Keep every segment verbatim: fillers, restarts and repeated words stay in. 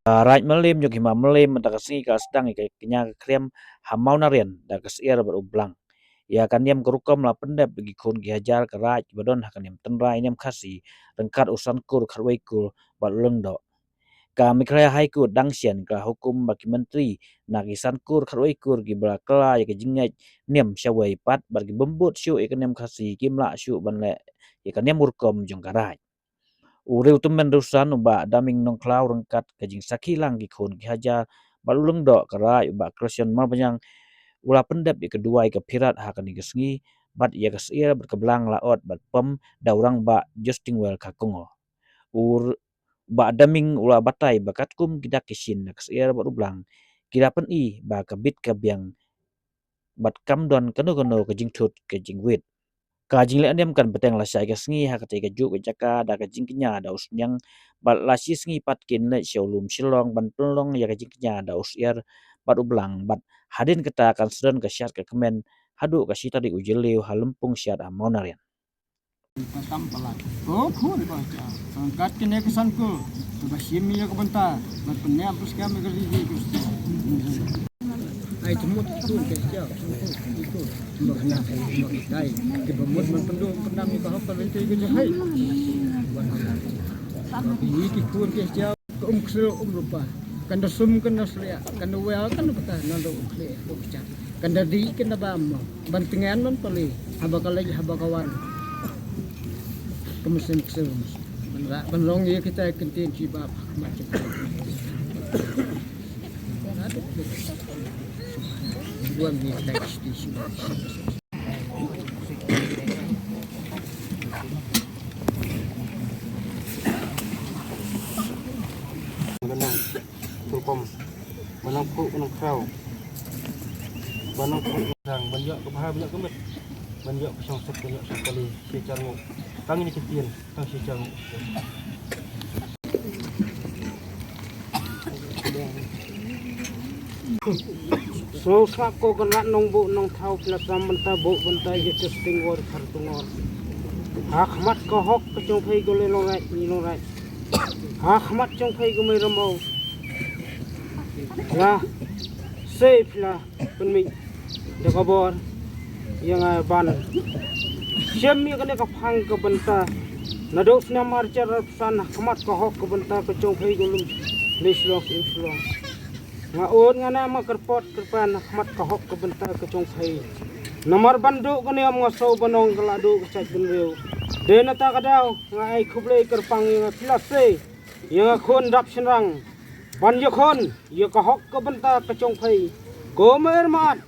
Ka Raid Mylliem jong ka Hima Mylliem mynta ka sngi ka la sdang ïa ka kñia ka khriam ha Mawnaria da ka Syiar bad u Blang. Ïa ka niam ka rukom la pyndep da ki khun ki hajar ka Raid kiba don ha ka niam tynrai niam Khasi ryngkat u Sankur Khatwei Kur bad u Lyngdoh. Ka Meghalaya High Court dang shen ka la hukum ba ki myntri na ki Sankur Khatwei Kur kiba la kylla ïa ka jingngeit niam shawei pat bad ki bym bud shuh ïa ka niam Khasi kim lah shuh ban leh ïa ka niam rukom jong ka Raid. U riew tymmen riewsan u Bah Daming Nongkhlaw ryngkat ka jingsakhi lang ki khun ki hajar bad u Lyngdoh ka Raid u Bah Christian Marbaniang u la pyndep ïa ka duwai ka phirat ha kane ka sngi bad ïa ka Syiar bad ka Blang la ot bad pom da u Rangbah Justin Well Kharkongor. U Bah Daming u la batai ba katkum ki dak ki shin na ka Syiar bad u Blang ki la pyni ba ka bit ka biang bad kam don kano kano ka jingthut ka jingwit. Ka jingleh niam kan bteng lashai ka sngi ha katei ka juh ka jaka da ka jingkñia da u Sniang bad la shi sngi pat kin leit sha u lum Shillong ban pynlong ïa ka jingkñia da u Syiar bad u Blang bad hadien kata kan sdang ka shad ka kmen haduh ka shi tarik u Jylliew ha Lympung Shad ha Mawnaria. Ka tam palat. Ko khun ba ja. Sangkat kine ki Sankur. Ba shim ïa ka bynta. Ba pynïap pynskhem ïa ka riti ka riti. Ai tmut khun ke ja. Ba kena ba dai. Ke ba mut ban pynduh pyndam ïa ka hok ka riti ka jahai. Ba ïa ki khun ke ja. Ka um ksew um rupa. Kan da sum kan da sliak. Kan da wea kan da pata. Nan da um kle um kchat. Kan da dih kan da bam. Ban tngen ban pali. Haba ka leit haba ka wan. Ka mynsiem ksew. Ban ra ban long ïa kita ki ktien jubab. Mat kita. Buan ni kita justice. Ban nang phuh, ban nang khraw. Ban nang phuh, ban ïoh ka bha, ban ïoh ka met. Ban ïoh ka shong suk, ban ïoh shong kali, shi char nguh. Tang ïa ki ktien, tang shi char nguh. Sngewsngap ko Kynrad Nongbuh Nongthaw, phi la sam bynta buh bynta ïa ka Sting War Khartongor. Ha khmat ka hok ka jong phi ko Lei Longraij, Ngi Longraij. Ha khmat jong phi ko Mei Ramew. La sei phi la pynmih da ka bor ïa nga ban shim ïa kane ka phang ka bynta. Naduh snem arhajar arphew san ha khmat ka hok ka bynta ka jong phi ko lum Lei Shillong Siem Shillong. Nga ud nga nam nga kyrpad kyrpan ha khmat ka hok ka bynta ka jong phi. Namar ban duh ka niam nga sngew ban ong ka la duh ka jaitbynriew. Dei na kata ka daw nga ai khublei kyrpang ïa nga phi la sei ïa nga khun dap shynrang ban ïakhun ïa ka hok ka bynta ka jong phi. Ko Mei Rymmat,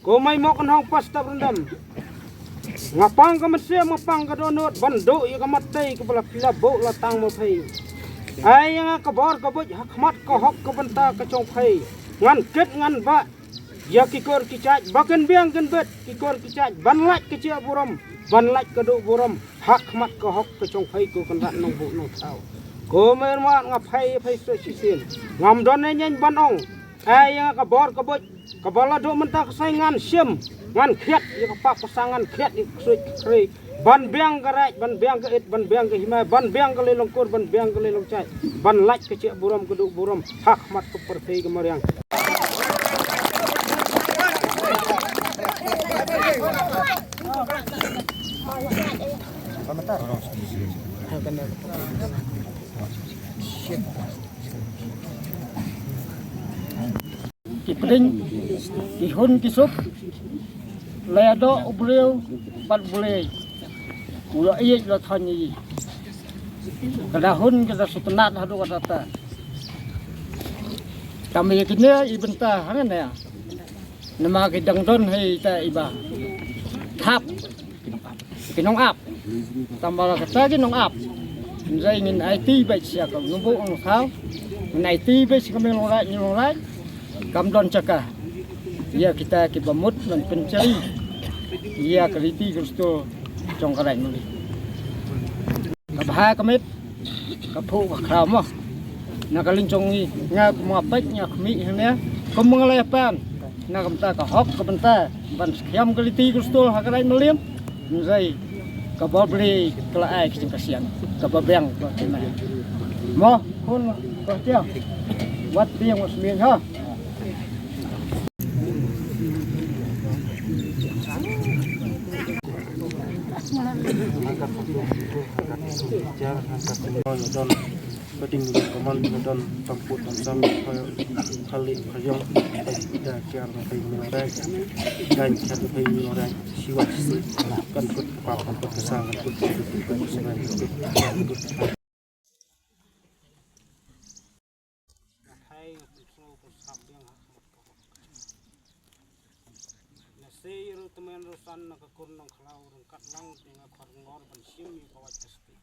ko Mei Mawkynhong Pas Step Ryndem. Nga pang ka mynsiem, nga pang ka dohnud ban duh ïa ka mat tei kaba la phi la buh la tang ma phi. Ai ïa nga ka bor ka buit ha khmat ka hok ka bynta ka jong phi. Ngan kit ngan bah ïa ki kur ki jait ba kin biang kin bit ki kur ki jait ban lait ka jia burom, ban lait ka duh burom ha khmat ka hok ka jong phi ko Kynrad Nongbuh Nongthaw. Ko Mei Rymmat, nga phai phai sa shisien. Ngam don ne nyen ban ong. Ai ïa nga ka bor ka buit kaba la duh mynta ka sngi ngan shim, ngan khiat ïa ka pap ka sang, ngan khiat ïa ka ksuid ka khri. Ban biang ka raij, ban biang ka it, ban biang ka hima, ban biang ka lei longkur, ban biang ka lei longjaid, ban lait ka jia burom ka duh burom ha khmat ka pyrthei ka mariang. Ki pdeng, ki hun ki suk, la ïa doh u briew bad u blei. U la ïeit la thon ïa i. Ka da hun ka da sngewtynnat haduh katta katta. Tang ïa kine i bynta hangne. Namar ki dang don hi ta iba thap ki nongap. Tang ba la kata ki nongap. Ngi ngin aiti beit sha ka Nongbuh Nongthaw. Ngin aiti beit sha ka Mei Longraij Ngi Longraij. Kam don jaka ïa kita kiba mut ban pynjari ïa ka riti ka dustur jong ka Raij Mylliem. Ka bha ka miat, ka phuh ka khraw mo. Na ka liang jong ngi, nga kum nga peit nga khmih hangne, kum nga leh pan. Na ka bynta ka hok ka bynta ban skhem ka riti ka dustur ha ka Raij Mylliem. Ngi Kaba bri ka la ai ka jingkasiang kaba biang ka la. Mo khun ka tiang wat biang wat smiang ha. Ka ding ka man ka don tam put tam sam ka khali ka yong. Da kiar na pei mi rek dan kiar na pei mi rek. Siwat si kan put ka kan put ka sang kan put ka put ka put ka put. Hai, nga pun sngewbha sngap biang ha khmat ka hok. Na sei ruh tymmen ruh san na ka kur nongkhlaw ryngkat lang te nga khot ngor ban shim ïa ka wait ka stieh.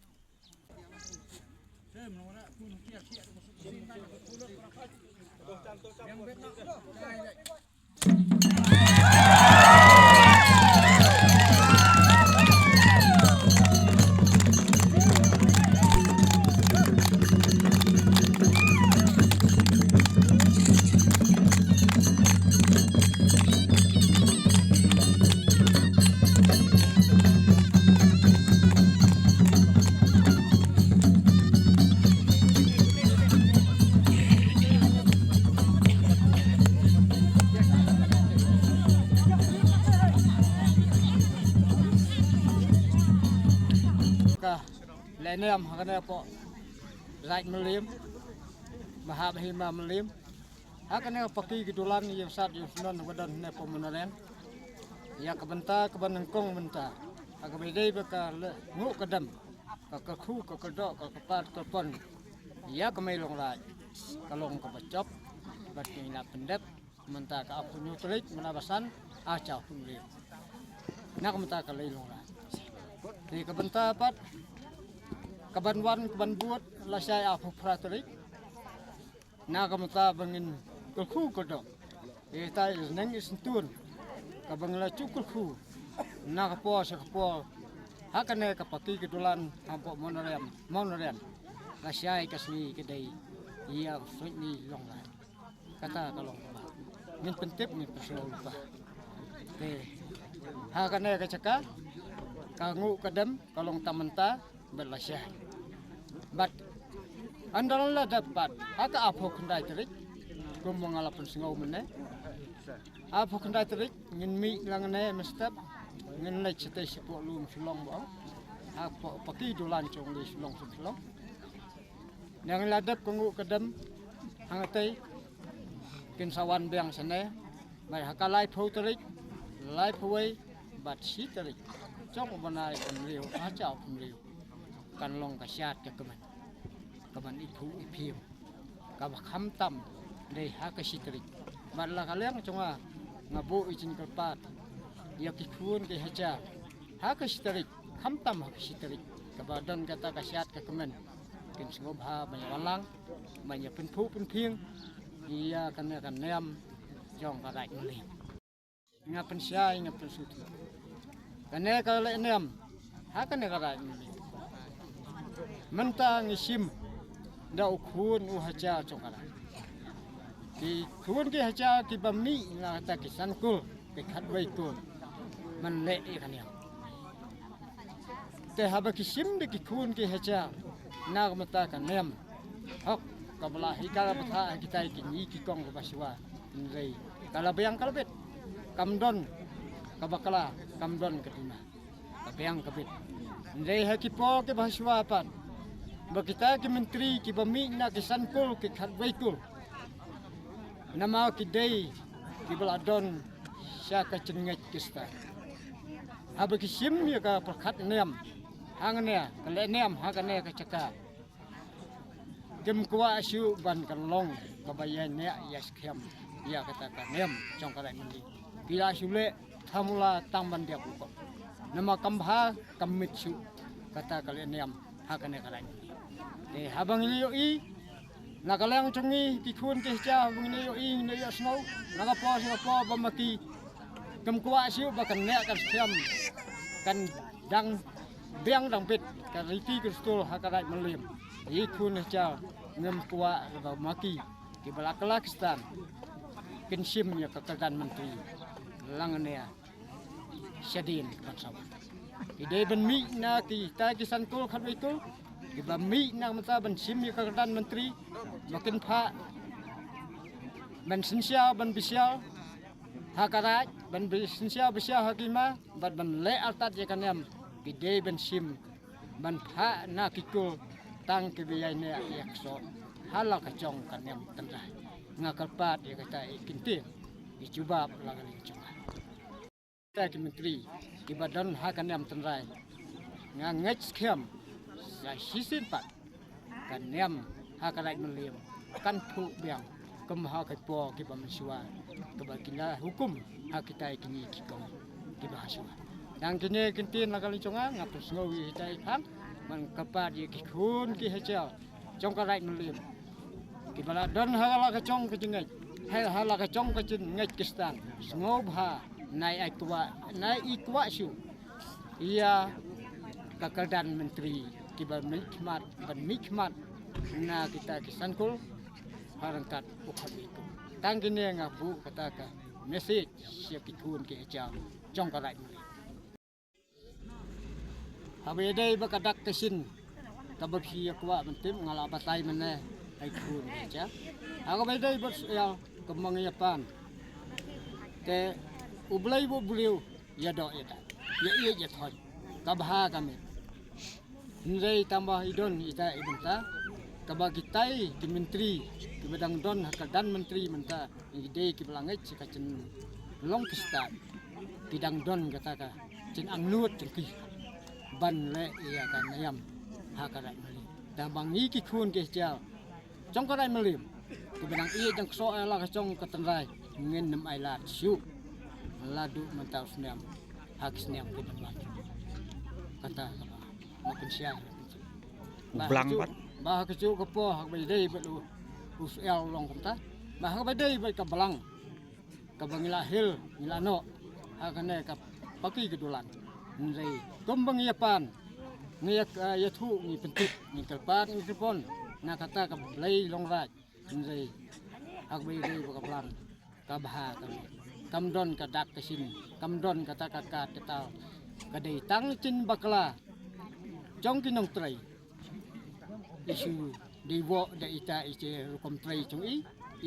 Ka lehniam ha kane ka por Raid Mylliem, Maha Bahima Mylliem. Ha kane ka paki ki dulan ïa u Sad ïa u Syndon ba don ne pom naren. Ïa ka bynta kaba nyngkong bynta ha kaba dei ba ka leh nguh ka dem, ka kyrkhu ka kyrdoh ka kyrpad kyrpon ïa ka Mei Long Raid ka long kaba jop bad ngi la pyndep mynta ka arphew hynñiew tarik mynta ba san, arphew hynriew. Na ka mynta ka Lei Long Raid te ka bynta pat kaban wan kaban bud lashai arphew phra tarik. Na ka mynta ba ngin kyrkhu kyrdoh ïa ita i neng i syntun kaba ngin la shu kyrkhu na ka por sha ka por ha kane ka paki ka dulan hapoh Mawryngkneng, Mawryngkneng. Lashai ka sngi ka dei ïa u Soitni Long Raid. Kata ka long kaba ngin pyntip ngin pynsngew lypa. Te ha kane ka jaka ka nguh ka dem ka long tam mynta bad lashai. Bad ynda la dep pat ha ka arphew khyndai tarik, kum ba nga la pynsngew mynne, arphew khyndai tarik ngin mih lang ne mynstep, ngin leit shatei shapoh lum Shillong ba ong, hapoh paki dulan jong ngi Shillong Shillong. Nang la dep ka nguh ka dem hangtei, kin sa wan biang shane. Bad ha ka laiphew tarik, laiphew wei bad shi tarik jong u bnai ka hynriew, ha ka hynriew, kan long ka shad ka kmen kaban iphuh iphiem kaba khamtam dei ha ka shi tarik. Bad la ka liang jong nga, nga buh i jingkyrpad ïa ki khun ki hajar ha ka shi tarik, khamtam ha ka shi tarik kaba don kata ka shad ka kmen, kin sngewbha ban ïa wan lang ban ïa pynphuh pynphieng ïa kane ka niam jong ka Raid Mylliem. Nga pynshai nga pynsngewthuh kane ka lehniam ha kane ka Raid Mylliem. Mynta ngi shim da u khun u hajar jong ka Raid. Ki khun ki hajar kiba mih na kata ki san kur ki khatwei kur ban leh ïa ka niam. Te haba ki shim da ki khun ki hajar na ka mynta ka niam, hok, kaba la hi ka la bthah ha kitai ki ngi ki kong kaba shuwa. Hynrei ka la biang ka la bit, kam don kaba kla, kam don ka duna, ka biang ka bit. Hynrei ha ki por kiba shuwa pat ba kita ki myntri kiba mih na ki san kur ki khatwei kur, namar ki dei kiba la don sha ka jingngeit Khristan. Haba ki shim ïa ka pyrkhat niam hangne, ka lehniam ha kane ka jaka, kim kwah shuh ban kan long kaba ïa neh ïa skhem ïa kata ka niam jong ka Raid Mylliem. Ki la shu leh thamula tang ban diak u kop, namar kam bha kam mit shuh kata ka lehniam ha kane ka Raid Mylliem. Te haba ngi ïohi na ka liang jong ngi ki khun ki hajar, haba ngi ïohi ngi ïohsngew na ka por sha ka por ba ma ki kim kwah shuh ba kan neh kan skhem, kan dang biang dang bit ka riti ka dustur ha ka Raid Mylliem. Ki khun hajar ngim kwah ba ma ki kiba la kylla Khristan kin shim ïa ka kyrdan myntri lang ne shadien ban sa wan. Ki dei ban mih na kita ki san kol khatwei kol. Kiba mih na mynta ban shim ïa ka kyrdan myntri. Ba kin phah ban synshar ban bishar ha ka raid, ban synshar bishar ha ki hima bad ban leh artat ïa ka niam. Ki dei ban shim ban phah na ki kol tang kiba ïai neh ïa ksoh ha la ka jong ka niam tynrai. Nga kyrpad ïa kata i kyntien i jubab la ka liang jong nga. Kita ki myntri kiba don ha ka niam tynrai, nga ngeit skhem sa shisien pat ka niam ha ka raid Mylliem kan phuh biang kum ha ka por kiba mynshuwa, kiba ki la hukum ha kita kine ki kong kiba ha shuwa. Dang kine ki ktien la ka liang jong nga, nga pynsngew ïa kita i phang ban kyrpad ïa ki khun ki hajar jong ka raid Mylliem kiba la don ha la ka jong ka jingngeit, ha la ka jong ka jingngeit Khristan. Sngewbha nai ai kwah, nai i kwah shuh ïa ka kyrdan myntri kiba mihkhmat, ban mihkhmat na kita ki san kol ha ryngkat u khatwei kol. Tang kine nga buh kata ka message sha ki khun ki hajar jong ka raid Mylliem. Haba ïadei bad ka dak ka shin kaba phi ïa kwah ban tip, nga la batai mynne ai khun ïa. Haba ïadei bad syiar kumba ngi ïa pan, te U Blei ba u briew ïa doh ïa dak, ïa ïeit ïa thoh, ka bha ka miat. Hynrei tangba i don ita i bynta kaba kitai ki myntri kiba dang don ha ka kyrdan myntri mynta, ngi dei kiba la ngeit sha ka jinglong Khristan, ki dang don kata ka jingangnud jong ki ban leh ïa ka niam ha ka raid Mylliem. Tangba ngi ki khun ki hajar jong ka raid Mylliem kiba dang ïeit dang ksoh ïa la ka jong ka tynrai, ngin nym ailad shuh. Lada mynta u snem ha ki snem kiban wan. Kata kaba nga pynshai. Ba ha kajuh, ba ha kajuh ka por haba ïadei bad u, u syiar u long kumta. Ba haba ïadei bad ka blang kaba ngi la hiar, ngi la noh ha kane ka paki ka dulan. Hynrei kumba ngi ïa pan, ngi ïa, ïathuh, ngi pyntip, ngi kyrpad, ngi kyrpon na kata ka Blei Longrai. Hynrei haba ïadei bad ka blang, ka bha ka miat, kam don ka dak ka shin, kam don kata ka kad ka tal. Ka dei tang jingbakla jong ki nongtrei. I shu dei woh da ita i, shi rukom trei jong i,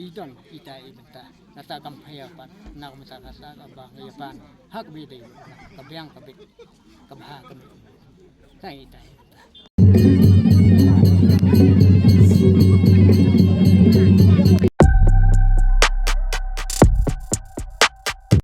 i don ita i bynta. Kata kam pher pat na ka bynta kata kaba ngi ïa pan ha kaba ïadei ka biang ka bit, ka bha ka miat. Tang ita.